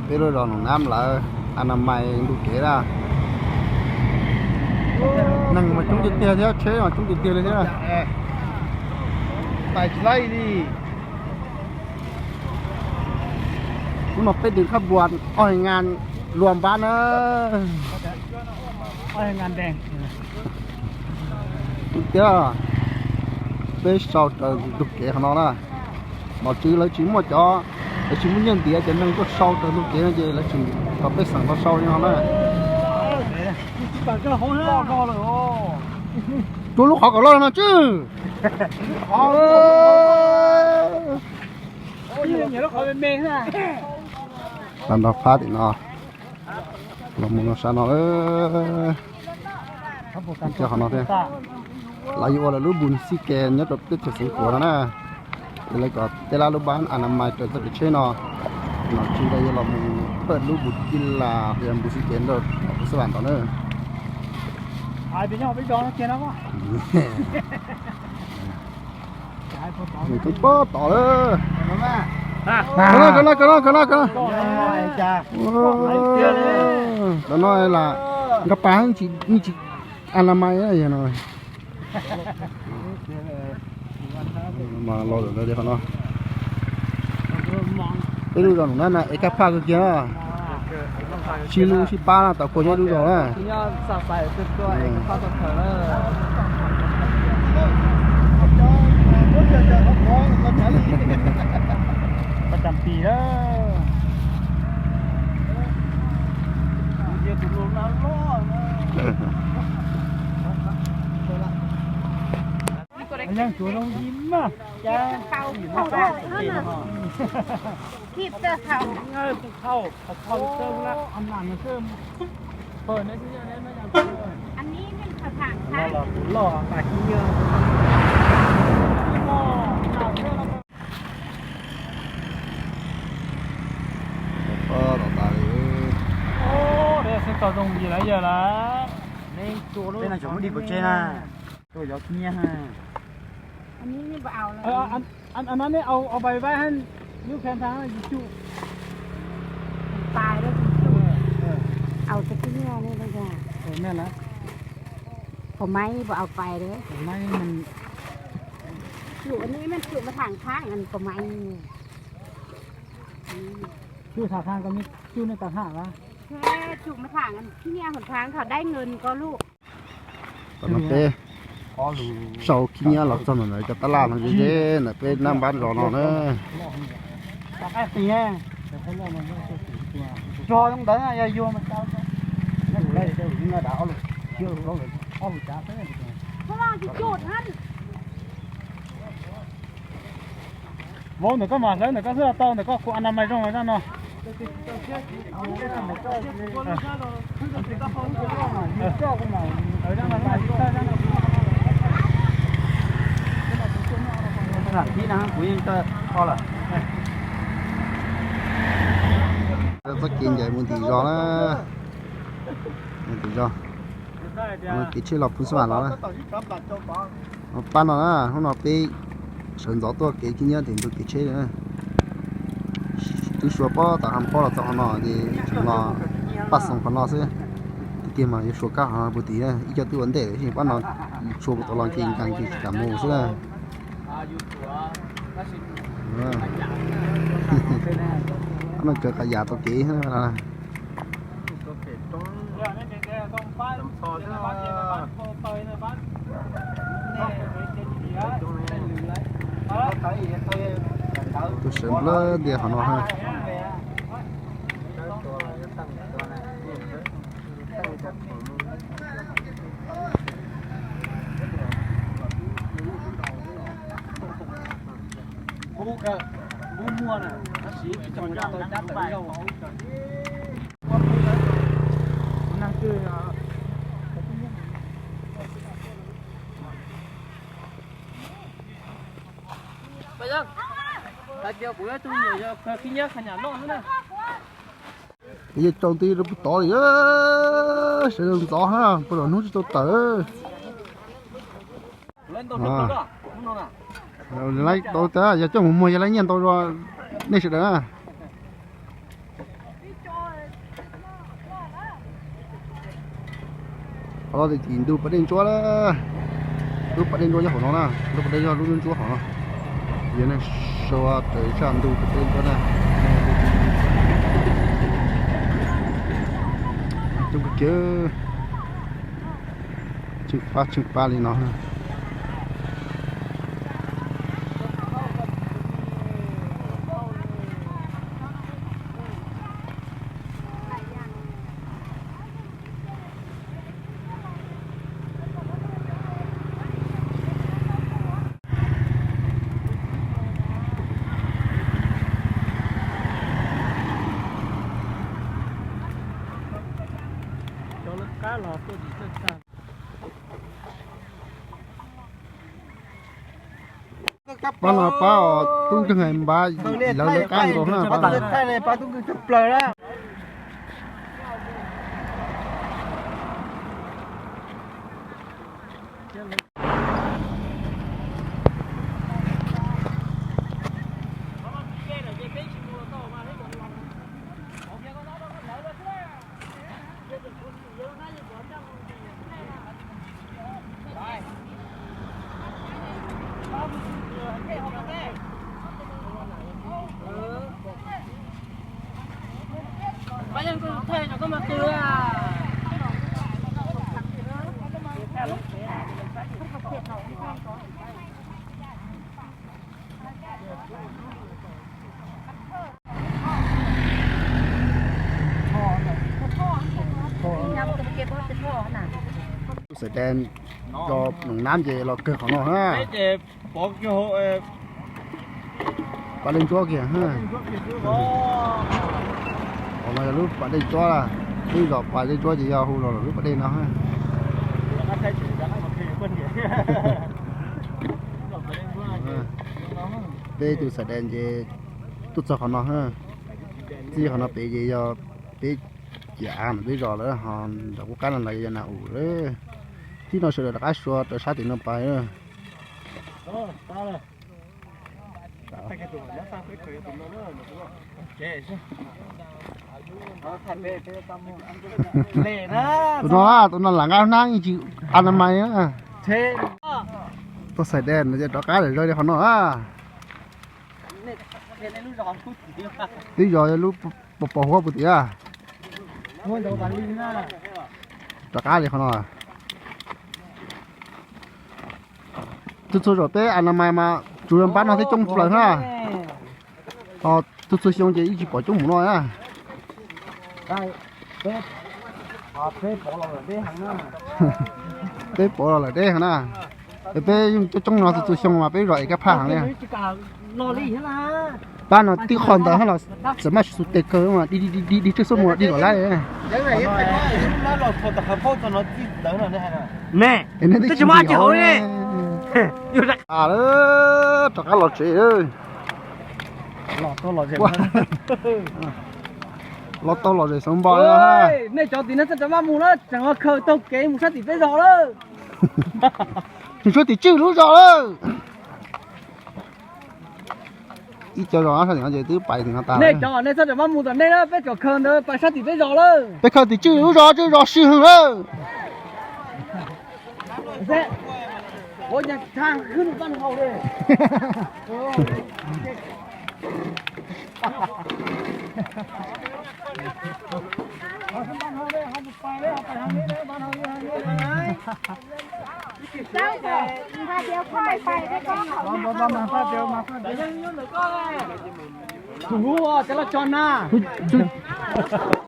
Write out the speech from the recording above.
Peb lub zos Num Nab lawv a na mais ntu kev na. Neeg mas coob tiag tiag thiab, tsheb mas coob tiag tiag li thiab. Hnub no peb deev khab npua ob hais ngas lua npab na. Tiag, peb sau raws ntug kev qhov no na. Nom tswv lawv tsis muaj cov, lawv tsis muaj nyiaj ntiav cov neeg tuaj sau raws ntug kev no ces lawv tseem kom peb xeem los sau li no na. Rua lub qhov kom loj no tswb. Tag nrho phab tim no los mus no sab no, cov qhov no thiab. Lawv yuav ua lawv lub npus xij kes nyob rau teb chaws Xeev Khuam no na. Ces lawv kom tej lab lub npab a na mais raws txoj kev tsheb no. Nom tswv lawv yuav los mus pawj lub npus cij las los yog npus xij kes nrog tom Phu Xab Vam ntawd na. Nws twb pob tom lawm. Kawg no, kawg no, kawg no, kawg no, kawg no. Tam no las nkaj pas yeej tsis a na mais yog no. Mas los lawm li qhov no. Peb lub zos Num Nab na es kaj phaj kawg kiag na. Sib hlub sib pab na, tau kua nyob lub zos na. Yeej tsuav zoo li mas. Xeeb tau zoo li lawm yog lawm. Tej no tseem muab dim pov tseg na. Tuaj yov khib nyiab ha. Anov nej au au bai vaib hab, lub kha ntha yus cum. Tais, au khib nyiab ne, qhov maiv puas au pai de. Cum ne, cum ma tham khaab qhov maiv. Cum tham khaab, cum ne tau tham a. Cum ma tham khib nyiab qhov thaab thaum dai ngwj ko luj. Tam no peb sau khib nyiab los txog ntawm cov tab laj no ze ze ntawm peb nab npab zos no na. Vauv, ntawm koj mas hlawv ntawm koj xwb tau, ntawm koj kuv a na mais zoo zaj no. Txoj kev ncaim mus tim zos na, mus tim zos, kev tsheb los Phu Xab Vam los na. Pab no na, hnub no peb sawv ntxov tuaj kev khib nyiab tim ntug kev tsheb na. Twb suav pob tas ha pob los txog qhov no ces tseem los paj xoom qhov no xwb. Tiag tiag mas yuav suav kab qhov no puag tim, ib co twb ua ntej lawm, pab no tshuav puag tod los ces nkees ces tsis kam mus xwb na. Pab no kawg qhov yam tau kev. Tuaj sawv nplawg ntiag qhov no ha. Yog tau twb rau puag tod li, sawv daws ntxov ha, puag tom hnub tsis tau tawm. Laib tau tas, yog coj mus muag yog laib nyiaj ntau zog nej sawv daws na. Los tim ntu pas dej ntsuab na, lub pas dej ntsuab yog hauv no na, lub pas dej yog lub ntsuab hauv no. Yog nej sau raws sab ntu pas dej ntsuab na. Coob kawg kiag, tsheej pab tsheej pab li no. Pab no pab tub nkeeg npav lawv lawv qab nkaus na. Tus xaiv dees rau Noom Nab ces los kawg qhov no na. Pas dej ntsuab kiag. Qhov no yog lub pas dej ntsuab, lub zos pas dej ntsuab ces yog hu los lub pas dej no. Peb tus xaiv dees ces tuaj txog qhov no, txij qhov no pem ces yog peb ciam av ntawm peb zos lawm, ho nram qub qab no los yog Nas Us lawm. Tib no sawv daws rov qab sua rau sab tim no pais. Tus no, tus no lam nqa hnab yeej tsis a na mais. Tus xaiv dees no ces rov qab lawm, zoo li qhov no. Twb yog lub pos pos huab puag tim. Rov qab li qhov no. Txhua txhua zaum peb a na mais mas tsuas yog npab no thiab coob plaws na. Ho txhua txhua xyoo ces yeej tsis pom coob mus no na. Peb pom los lawm deb heev na. Peb yeej coob coob no txhua txhua xyoo mas peb zos es kab phaj heev li. Pab no tib qho ntawd los txawm maj tsis xu tes kawg mas dig dig dig dig tsawg xub mus dig kom laib. Ne, twb tsis muaj tsis hauv li. Rov qab los tsev. Los tau los zem xov npo. Nej cov tim no txhob rov maj mus na, tseem los khaws taug kev mus sab tim peb zos lawm. Tseem tshuav tim tswj lub zos lawm. Ib co zos sab tim no ces twb pais tim no tas. Nej cov nej txhob rov maj mus tom nej na, peb cov khaws ntawd pais sab tim peb zos lawm. Peb khaws tim tswj lub zos, tswj zos sib hwm lawm. Tus ub, cov los tso na.